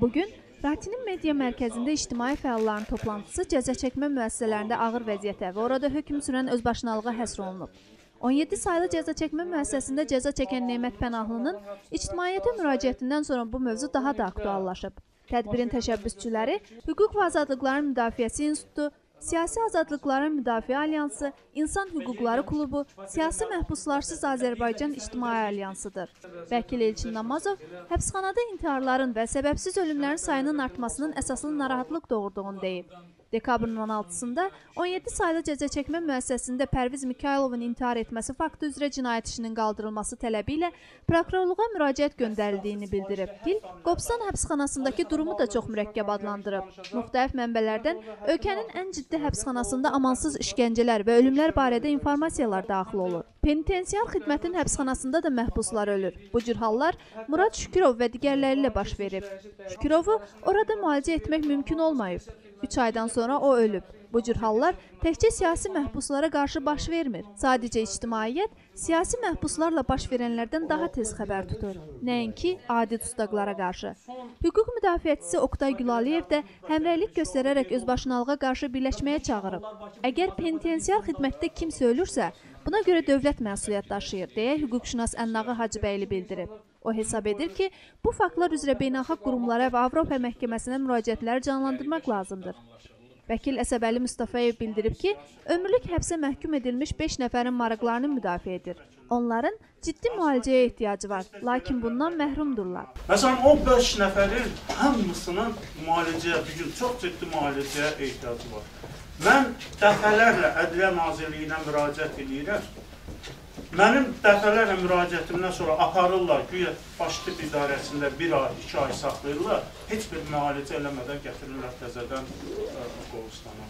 Bugün Ratinin media mərkəzində ictimai fəalların toplantısı cəzaçəkmə müəssisələrində ağır vəziyyətə və orada hökm sürən özbaşınalığa həsr olunub. 17 saylı cəzaçəkmə müəssisəsində cəza çəkən Nemət Pənahlının ictimaiyyətə müraciətindən sonra bu mövzu daha da aktuallaşıb. Tədbirin təşəbbüsçüləri Hüquq və Azadlıqların Müdafiəsi İnstitutu, Siyasi Azadlıqların Müdafiə Alyansı, İnsan Hüquqları Klubu, Siyasi Məhbuslarsız Azərbaycan İctimai Alyansıdır. Vəkil Elçin Namazov həbsxanada intiharların və səbəbsiz ölümlərin sayının artmasının əsaslı narahatlıq doğurduğunu deyib. Dekabrın 16-sında 17 saylı cəzaçəkmə müəssisəsində Pərviz Mikayılovun intihar etməsi faktı üzrə cinayət işinin qaldırılması tələbi ilə prokurorluğa müraciət göndərildiyini bildirib. Vəkil Qobustan həbsxanasındakı durumu da çox mürəkkəb adlandırıb. Müxtəlif mənbələrdən ölkənin ən ciddi həbsxanasında amansız işgəncələr və ölümlər barədə informasiyalar daxil olur. Penitensiar xidmətin həbsxanasında da məhbuslar ölür. Bu cür hallar Murad Şükürov və digərləri ilə baş verib. Şükürovu orada müalicə etmək mümkün olmayıb. 3 aydan sonra o ölüb. Bu cür hallar təkcə siyasi məhbuslara qarşı baş vermir. Sadəcə ictimaiyyət siyasi məhbuslarla baş verənlərdən daha tez xəbər tutur. Nəinki adi tutaqlara qarşı. Hüquq müdafiəçisi Oqtay Gülalıyev də həmrəylik göstərərək özbaşınalığa qarşı birləşməyə çağırıb. Əgər penitensiar xidmətdə kimsə ölürsə, buna görə dövlət məsuliyyət daşıyır, deyə hüquqşünas Ənnağı Hacıbəyli bildirib. O hesab edir ki, bu faktlar üzrə beynəlxalq qurumlara və Avropa Məhkəməsinə müraciətləri canlandırmaq lazımdır. Vəkil Əsəbəli Mustafayev bildirib ki, ömürlük həbsə məhkum edilmiş 5 nəfərin maraqlarını müdafiə edir. Onların ciddi müalicəyə ehtiyacı var, lakin bundan məhrumdurlar. Məsələn, o 5 nəfərin hamısının müalicəyə, bir gün çox ciddi müalicəyə ehtiyacı var. Mən dəfələrlə Ədliyyə Nazirliyinə müraciət edirəm. Mənim dəfələrlə müraciətimdən sonra aparırlar, güya Baş Tibb İdarəsində 1 ay, 2 ay saxlayırlar, heç bir müalicə eləmədən gətirirlər təzədən Qobustana.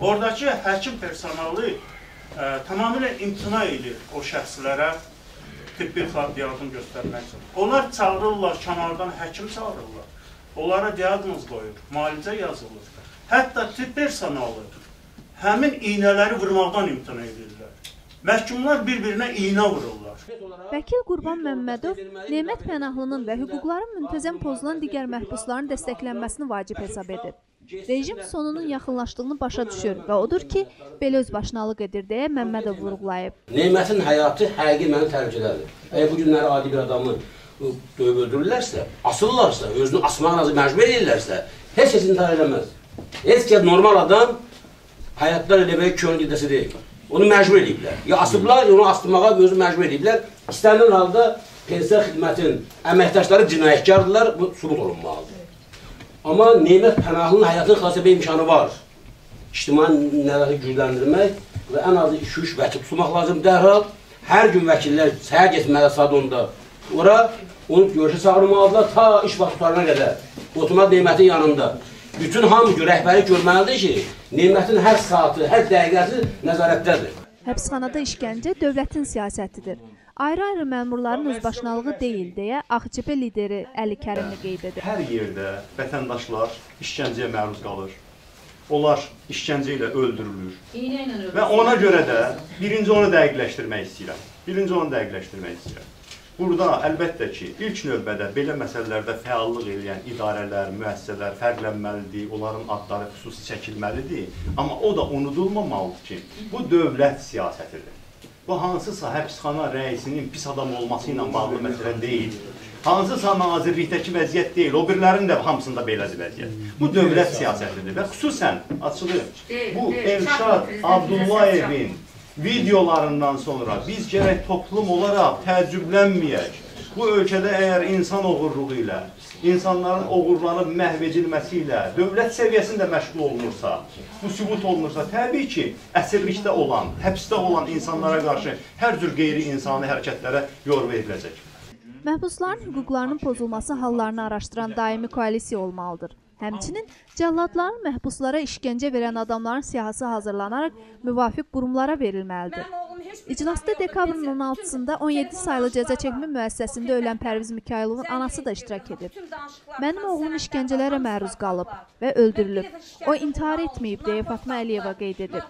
Oradakı həkim personalı tamamilə imtina edir o şəxslərə tibbi yardım göstərmək üçün. Onlar çağırırlar, kənardan həkim çağırırlar, onlara diaqnoz qoyur, müalicə yazılır. Hətta tibb personalı həmin iynələri vurmaqdan imtina edirlər. Məhkumlar bir-birinə iynə vururlar. Vəkil Qurban Məmmədov Nemət Pənahlının və hüquqların müntəzəm pozulan digər məhbusların dəstəklənməsini vacib hesab edib. Rejim sonunun yaxınlaşdığını başa düşür və odur ki, belə özbaşınalıq edir deyə Məmmədov vurğulayıb. Nemətin həyatı həqiqi məni təhlükədədir. Əgər bu günləri adi bir adamı döyüb öldürürlərsə, asırlarsa, özünü asmağa məcbur edirlərsə, heç kəs intihar eləməz. Heç kəs normal adam həyatdan elə belə könül qidəsi deyil. Onu məcbur ediblər. Ya asıblar, ya onu asdırmağa özü məcbur ediblər. İstənilən halda pensiya xidmətin əməkdaşları cinayətkardırlar, bu sübut olunmalıdır. Amma Nemət Pənahlının həyatını xilas etmək imkanı var. İctimai nəzarəti gücləndirmək və ən azı 2-3 vəkil tutmaq lazım dərhal. Hər gün vəkillər səhər getməli saat 10-da ora, onu görüşə çağırmalıdırlar ta iş vaxtı qurtarana qədər. Oturmaq Nemətin yanında. Bütün hamı rəhbəri görməlidir ki, Nemətin hər saatı, hər dəqiqəsi nəzarətdədir. Həbsxanada işgəncə dövlətin siyasətidir. Ayrı-ayrı məmurların özbaşınalığı deyil, deyə AXCP lideri Əli Kərimli qeyd edir. Hər yerdə vətəndaşlar işgəncəyə məruz qalır. Onlar işgəncə ilə öldürülür. Və ona görə də birinci onu dəqiqləşdirmək istəyirəm. Birinci onu dəqiqləşdirmək istəyirəm. Burada əlbəttə ki, ilk növbədə belə məsələlərdə fəallıq eləyən idarələr, müəssisələr fərqlənməlidir, onların adları xüsusi çəkilməlidir. Amma o da unudulmamalıdır ki, bu dövlət siyasətidir. Bu hansısa həbsxana rəisinin pis adam olması ilə bağlı məsələ deyil. Hansısa nazirlikdəki vəziyyət deyil, o birilərinin də hamısında belədir vəziyyət. Bu dövlət siyasətidir və xüsusən açılı bu Elşad Abdullayevin videolarından sonra biz gərək toplum olaraq təəccüblənməyək. Bu ölkədə əgər insan oğurluğu ilə, insanların oğurlanıb məhv edilməsi ilə dövlət səviyyəsində məşğul olunursa, bu sübut olunursa, təbii ki, əsirlikdə olan, həbsdə olan insanlara qarşı hər cür qeyri-insani hərəkətlərə yol veriləcək. Məhbusların hüquqlarının pozulması hallarını araşdıran daimi koalisiya olmalıdır. Həmçinin cəlladların məhbuslara işgəncə verən adamların siyahısı hazırlanaraq müvafiq qurumlara verilməlidir. İclasda dekabrın 16-sında 17 saylı cəzaçəkmə müəssisəsində ölən Pərviz Mikayılovun anası da iştirak edib. Mənim oğlum işgəncələrə məruz qalıb və öldürülüb. O intihar etməyib, deyə Fatma Əliyeva qeyd edib.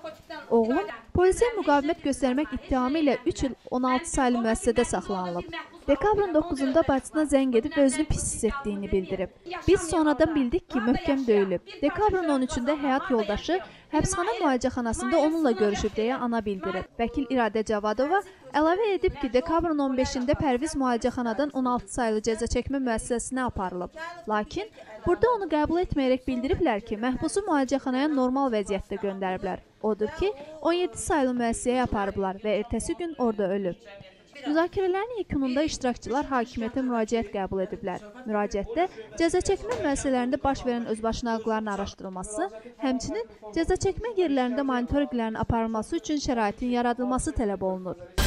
Oğlum polisə müqavimət göstərmək ittihamı ilə 3 il 16 saylı müəssisədə saxlanılıb. Dekabrın 9-da bacısına zəng edib və özünü pis hiss etdiyini bildirib. Biz sonradan bildik ki, möhkəm döyülüb. Dekabrın 13-də həyat yoldaşı həbsxana müalicəxanasında onunla görüşüb deyə ana bildirib. Vəkil İradə Cavadova əlavə edib ki, dekabrın 15-də Pərviz müalicəxanadan 16 saylı cəzaçəkmə müəssisəsinə aparılıb. Lakin burada onu qəbul etməyərək bildiriblər ki, məhbusu müalicəxanaya normal vəziyyətdə göndəriblər. Odur ki, 17 saylı müəssisəyə aparıblar və ertəsi gün orada ölüb. Müzakirələrin yekununda iştirakçılar hakimiyyətə müraciət qəbul ediblər. Müraciətdə cəzaçəkmə müəssisələrində baş verən özbaşınalıqların araşdırılması, həmçinin cəzaçəkmə yerlərində monitorinqlərin aparılması üçün şəraitin yaradılması tələb olunur.